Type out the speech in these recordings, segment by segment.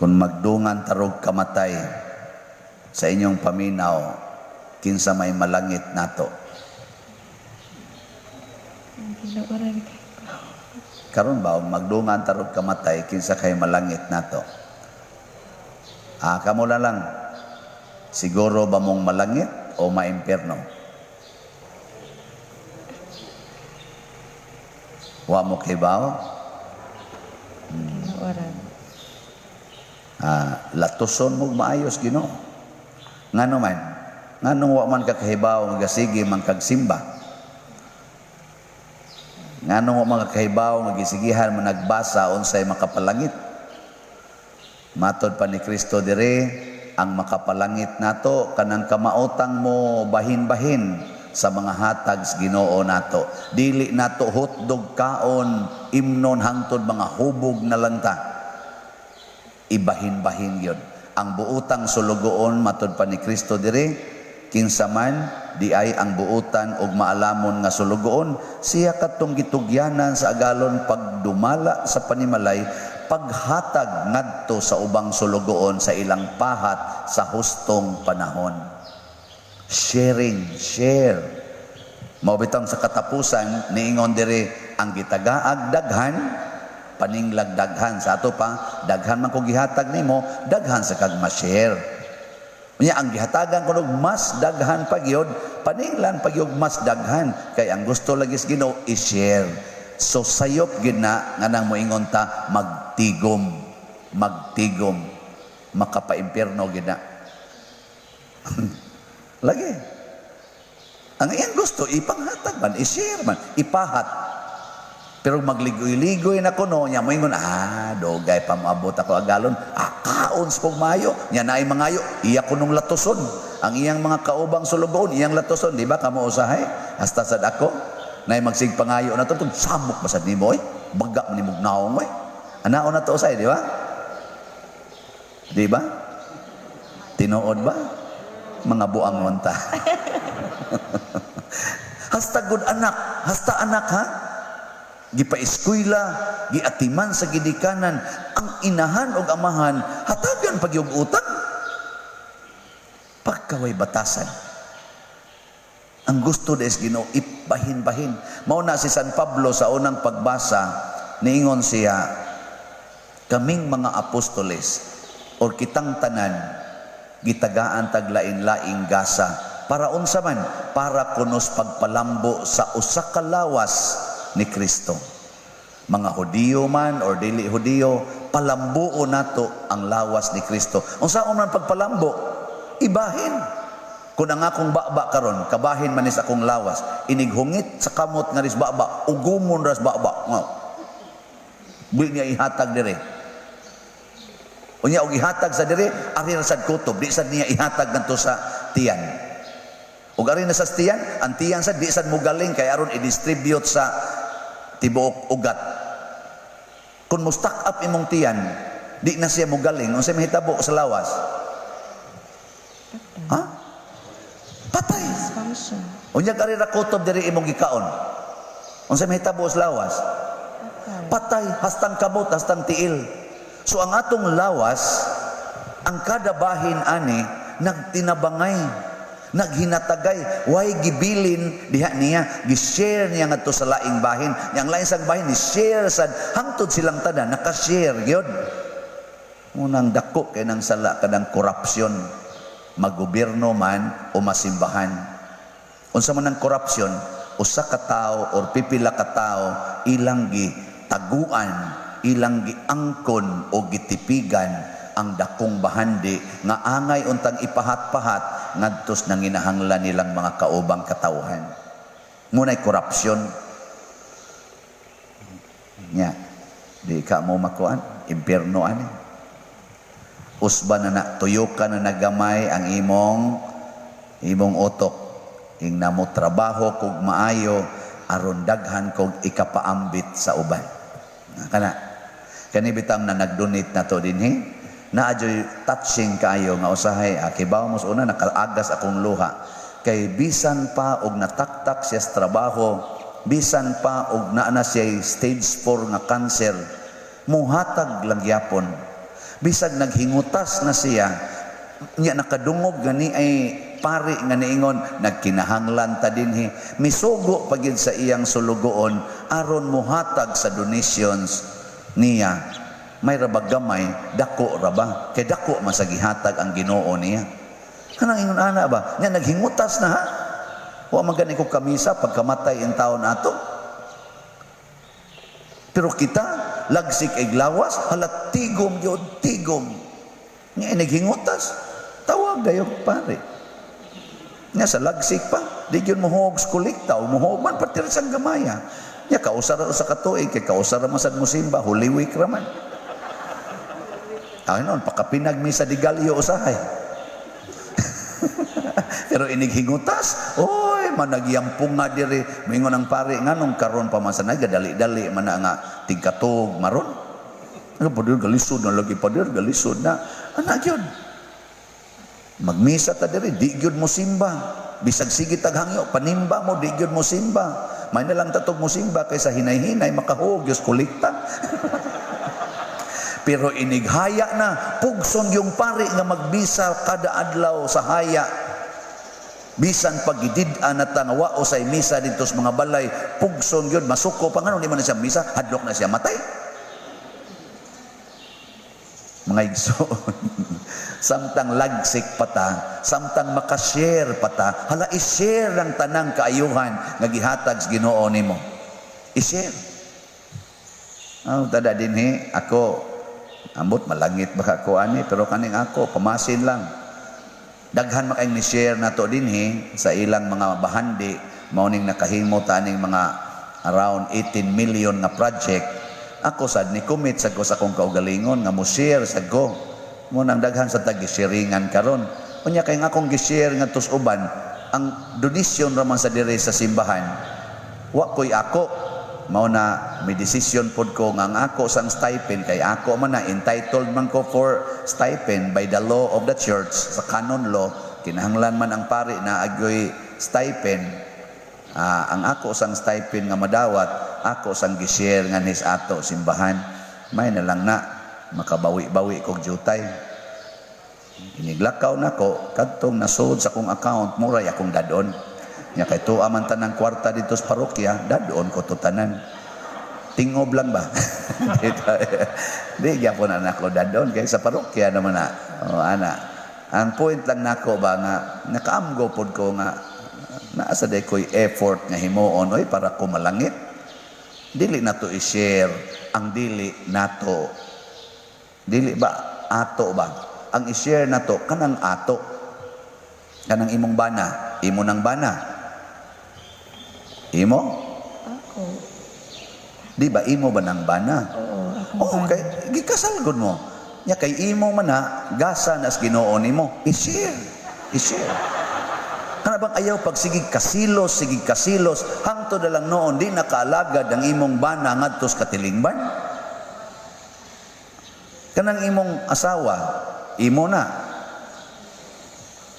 Kung magdungan tarog kamatay, sa inyong paminaw, kinsa may malangit nato? Ginoo ra ni kay. Karon ba, magdungan tarog kamatay, kinsa kay malangit nato? Ah, kamo na lang. Siguro ba mong malangit o maimpierno? Wa mo kibaw? Ginoo ra. Ah, latuson mo maayos Ginoo. Ngano man? Nganong wa man ka kahibaw nga sige man kag simba? Nganong wa man ka kahibaw nga gisigihan mo nagbasa unsay makapalangit? Matod pa ni Kristo dire, ang makapalangit nato kanang kamaotang mo bahin-bahin sa mga hatag sa Ginoo nato. Dili nato hotdog kaon, imnon hangtod mga hubog na lang ta. Ibahin-bahin yun. Ang buutang sulugoon, matod pa ni Kristo dire, kinsa man di ay ang buutan og maalamon nga sulugoon, siya katong gitugyanan sa agalon pagdumala sa panimalay, paghatag ngadto sa ubang sulugoon sa ilang pahat sa hustong panahon. Sharing, share. Mao bitong sa katapusan niingon dire, ang gitagaag daghan, paninglag daghan. Sa ato pa, daghan man kung gihatag nimo, daghan sa kag ma-share. Unya ang gihatagan kuno mas daghan pa gyud, paninglan pa gyud mas daghan, kay ang gusto lagi sa Ginoo i-share. So sayop gyud na nga nang moingon ta magtigom, magtigom, makapaimpierno gyud na. Lagi. Ang iyang gusto ipanghatag man, i-share man, ipahat. Pero magligoy-ligoy na kuno, nya moingon, ah, dugay pa moabot ako agalon, ah, kaon sa kog maayo, nya naay mangayo, iya kunong latuson. Ang iyang mga kaubang sulugoon, iyang latuson, di ba, kamo usahay? Hasta sad ako, naay magsigpangayo na to, samok ba sad nimo, oy? Baga man nimog naong, oy. Anaon na to usahay, di ba? Di ba? Tinuod ba? Mga buangon ta. Hasta good anak, hasta anak ha? Gipa-eskwela, giatiman sa gidikanan, ang inahan og amahan, hatagan pag yung utang. Pagkaway batasan. Ang gusto des Ginoo ibahin-bahin. Mao na si San Pablo sa unang pagbasa, niingon siya, kaming mga apostoles or kitang tanan gitagaan tag lain-laing gasa para unsa man, para kunos pagpalambo sa usa ka lawas ni Kristo. Mga Hudiyo man or dili Hudiyo, palambuo nato ang lawas ni Kristo. Unsa man pagpalambo? Ibahin. Kung ang akong baba karon, kabahin man is akong lawas, inighungit sa kamot nga ris baba, ugumon ras baba. Nga. Di niya ihatag dire. Unya og ihatag sa dire, ari ra sad kutob, di sad niya ihatag ngadto sa tiyan. Ug ari na sa tiyan, ang tiyan sad di sad mogaling kay aron i-distribute sa tibuok ugat. Kung mo stack up imong tiyan, di na siya mogaling, unsay mahitabo sa lawas? Patay. Ha? Patay. Dysfunction. Unya ari ra kutob diri imong gikaon. Unsay mahitabo sa lawas? Patay. Patay, hastang kamot, hastang tiil. So ang atong lawas, ang kada bahin ani nagtinabangay, naghinatagay, way gibilin diha niya, gi-share niya ngadto sa laing bahin. Yang laing sang bahin ni share sad hangtod silang tanan naka-share gyud. Unang dako kay nang sala kanang korupsyon, magobyerno man o masimbahan. Unsa man ang korupsyon, usa ka tawo or pipila ka tawo ilang gitaguan, ilang giangkon o gitipigan ang dakong bahandi nga angay untang ipahat-pahat ngadtos nanginahanglan nilang mga kaubang katawhan. Muna'y korupsyon. Nya, di ka mo makuan, impierno ani. Usba na na, tuyo ka na nagamay ang imong utok. Ing namo trabaho kog maayo aron daghan kog ikapaambit sa uban. Kana kani bitang na nag-donate na to dinhi, naa joy touching kaayo nga usahay kibaw mo sa una nakaagas akong luha kay bisan pa og nataktak siya sa trabaho, bisan pa og naa na siya stage 4 nga cancer, muhatag lang gyapon. Bisag naghingutas na siya, nya nakadungog gani ay pari nga niingon, "Nagkinahanglan ta dinhi." Misugo pa gyud sa iyang sulugoon aron muhatag sa donations niya. May ra ba gamay, dako ra ba? Kay dako man sa gihatag ang Ginoo niya. Kanang ingon ana ba? Nya naghingutas na ha. Wa man gani ko kamisa pagkamatay in taon ato. Pero kita, lagsik ig lawas, hala, tigom gyud, tigom. Nya naghingutas, tawag dayo pare. Nya sa lagsik pa, di gyud mohuog sa kolekta o mohuog man pati sa gamaya. Nya kausa ra sa katuig kay kausa ra man sad mosimba, Holy Week ra man. Ay noon, pakapinag mi sa digalyo usahay. Pero inig hingutas, oy, managyampong nga diri. Mingon ang pare, nganong karon pa man sa nagadali-dali man na nga tigkatog maron. Ano, pader, galisod na lagi, pader, galisod na. Anak yun. Magmisa ta diri, di gyud mo simba. Bisag sige taghangyo, panimba mo, di gyud mo simba. May na lang tatog mo simba kaysa hinay-hinay makahug gyud kolekta. Pero inighaya na, pugson yung pari nga magbisa kada adlaw sa haya. Bisan pagidid-an na ta nga wa say misa dito sa mga balay, pugson gyud masuko pa, ngano di man na siya misa, hadlok na siya matay. Mga igsoon, samtang lagsik pata, samtang makashare pata, hala, i-share ang tanang kaayuhan nga gihatag sa Ginoo nimo. I-share. Oh, tada dinhi ako, ambot malangit baka ko ani, pero kaning ako pamasin lang. Daghan makayong ni share nato dinhi sa ilang mga bahandi, mao ning nakahimo ta aning mga around 18 million nga project. Ako sad ni commit sa ko sa akong kaugalingon nga mo share sa ko. Mo nang daghan sa tag sharingan karon. Unya kay nga akong gi-share ngadto sa uban, ang donation ra man sa dire sa simbahan. Wa ko'y ako. Mao na may decision pod ko nga ang ako sang stipend, kay ako man na entitled man ko for stipend by the law of the church. Sa canon law, kinahanglan man ang pari na agoy stipend. Ang ako sang stipend nga madawat, ako sang gi-share nga nis ato simbahan. May na lang na makabawi-bawi kog jutay. Iniglakaw nako kadtong nasud sa akong account, muray akong dadon. Nya kay tuwa man tanang kwarta dito sa parokya, dadon ko to tanan. Tingob lang ba? Dito, di gyapon na nako dadon kay sa parokya naman na. Oh, ana. Ang point lang nako ba nga nakaamgo pod ko nga naa sa day ko'y effort nga himuon oy para ko malangit. Dili nato i-share ang dili nato. Dili ba ato ba? Ang i-share nato kanang ato. Kanang imong bana, imo nang bana. Imo? Ako. Di ba imo ba nang bana? Oo, akong Oh, bana. kay gikasal gud mo. Nya kay imo man na gasa nas Ginoo nimo. I-share. I-share. Kana bang ayaw pag sige kasilos, hangtod na lang noon di nakaalagad ang imong bana ngadto sa katilingban. Kanang imong asawa, imo na.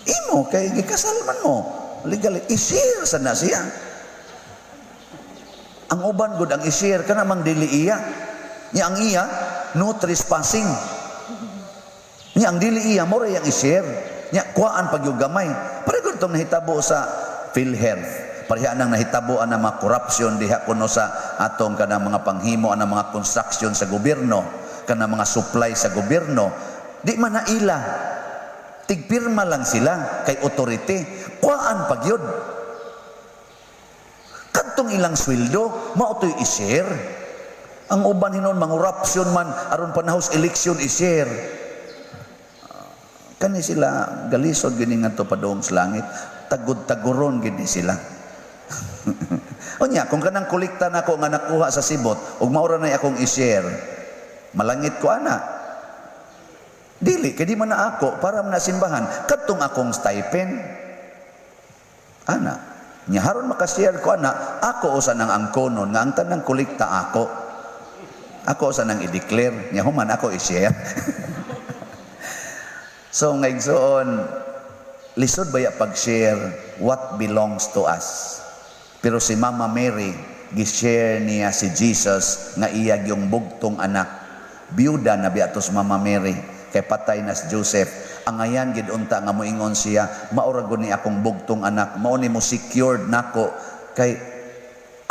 Imo kay gikasal man mo. Legal, i-share sa na siya. Ang uban gud ang i-share kana mang dili iya. Nya ang iya, no trespassing. Nya ang dili iya mo ra yang i-share. Nya kuhaan pag yung gamay. Pareho gud tong nahitabo sa PhilHealth. Pareha nang nahitabo ang mga corruption diha kuno sa atong kanang mga panghimo ang mga construction sa gobyerno, kanang mga supply sa gobyerno. Di man na ila. Tigpirma lang sila kay authority. Kuhaan pag yun. Kadtong ilang sweldo, mao to'y i-share. Ang uban hinon mangorupsyon man aron panahos eleksyon i-share. Kani sila galisod gini ngadto padung sa langit, tagod-taguron gini sila. Unya, kung kanang kolekta nako nga nakuha sa sibot ug maura na akong i-share, malangit ko ana. Dili kay di man na ako, para man na simbahan kadtong akong stipend. Ana, nya haron makashare ko ana, ako usa nang angkonon nga ang tanang kolekta ako. Ako usa nang i-declare, nya human ako i-share. So nga igsoon, lisod baya pag-share what belongs to us. Pero si Mama Mary, gi-share niya si Jesus nga iya yung bugtong anak. Biyuda na biya to si Mama Mary kay patay na si Joseph. Angayan gid unta nga moingon siya, "Mao ra gud ni akong bugtong anak, mao ni mo secured nako kay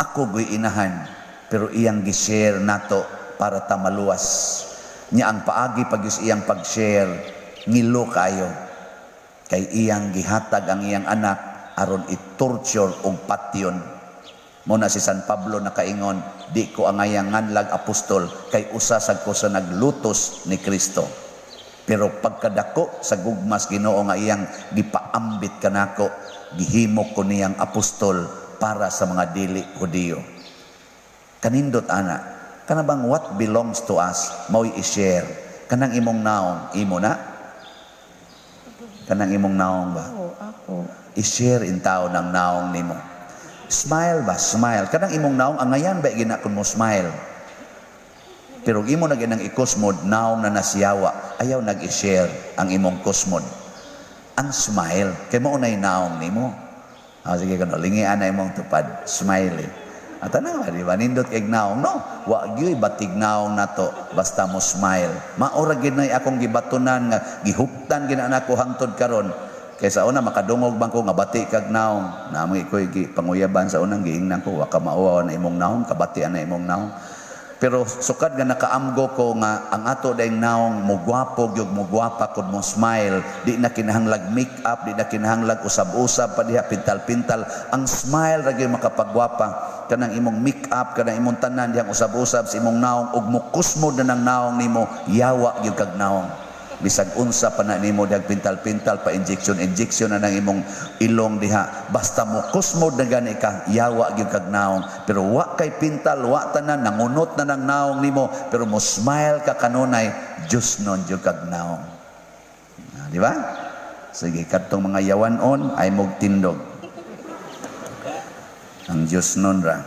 ako guy inahan." Pero iyang gi-share nato para ta maluwas. Nya ang paagi pag iyang pag-share, ngilo kayo kay iyang gihatag ang iyang anak aron i-torture og patyon. Mao na si San Pablo nakaingon, "Di ko angayang nganlag apostol kay usa sad ko sa naglutos ni Kristo." Pero pagkadako sa gugmas Ginoo nga iyang gipaambit kanako, gihimo ko niyang apostol para sa mga dili Hudiyo. Kanindot ana, kana bang what belongs to us mao'y i-share. Kanang imong naong, imo na? Kanang imong naong ba? Ako, ako. I-share in tao ng naong nimo. Smile ba? Smile. Kanang imong naong, angayan ba gina kun mo smile? Pero imo na ginang ikusmod, naong na nasiyawa, ayaw nag-i-share ang imong kusmod. Ang smile, kay mao na'y naong nimo. Ah, sige kano, lingian na imong tupad, smile eh. At tanawa, di ba? Nindot kay naong, no? Wa gyuy batig naong nato, basta mo smile. Mao ra gid na'y akong gibatunan nga gihuptan gina nako hangtod karon. Kay sa una makadungog bang ko nga bati kag naong. Namoy ko'y gi panguyaban sa unang giingnan ko, wa ka mauwaw na imong naong, kabati na imong naong. Pero sukad nga nakaamgo ko nga ang ato dayng naong mugwapo gyud, mugwapa kung mo smile, di na kinahanglag make up, di na kinahanglag usab-usab pa diha, pintal-pintal. Ang smile ra gyud makapagwapa. Kanang imong make up, kanang imong tanan dihang usab-usab sa imong naong ug mukusmod na ng naong nimo, yawa gyud kag naong. Bisag unsa pa na nimo dihang pintal-pintal pa, injection injection na nang imong ilong diha, basta mo kusmod na gani ka, yawa gyud kag naong. Pero wa kay pintal, wa tanan, nangunot na nang naong nimo, pero mo smile ka kanunay, Diyos nun gyud kag naong. Ah, di ba? Sige, kadtong mga yawanon ay mog tindog ang Diyos nun ra.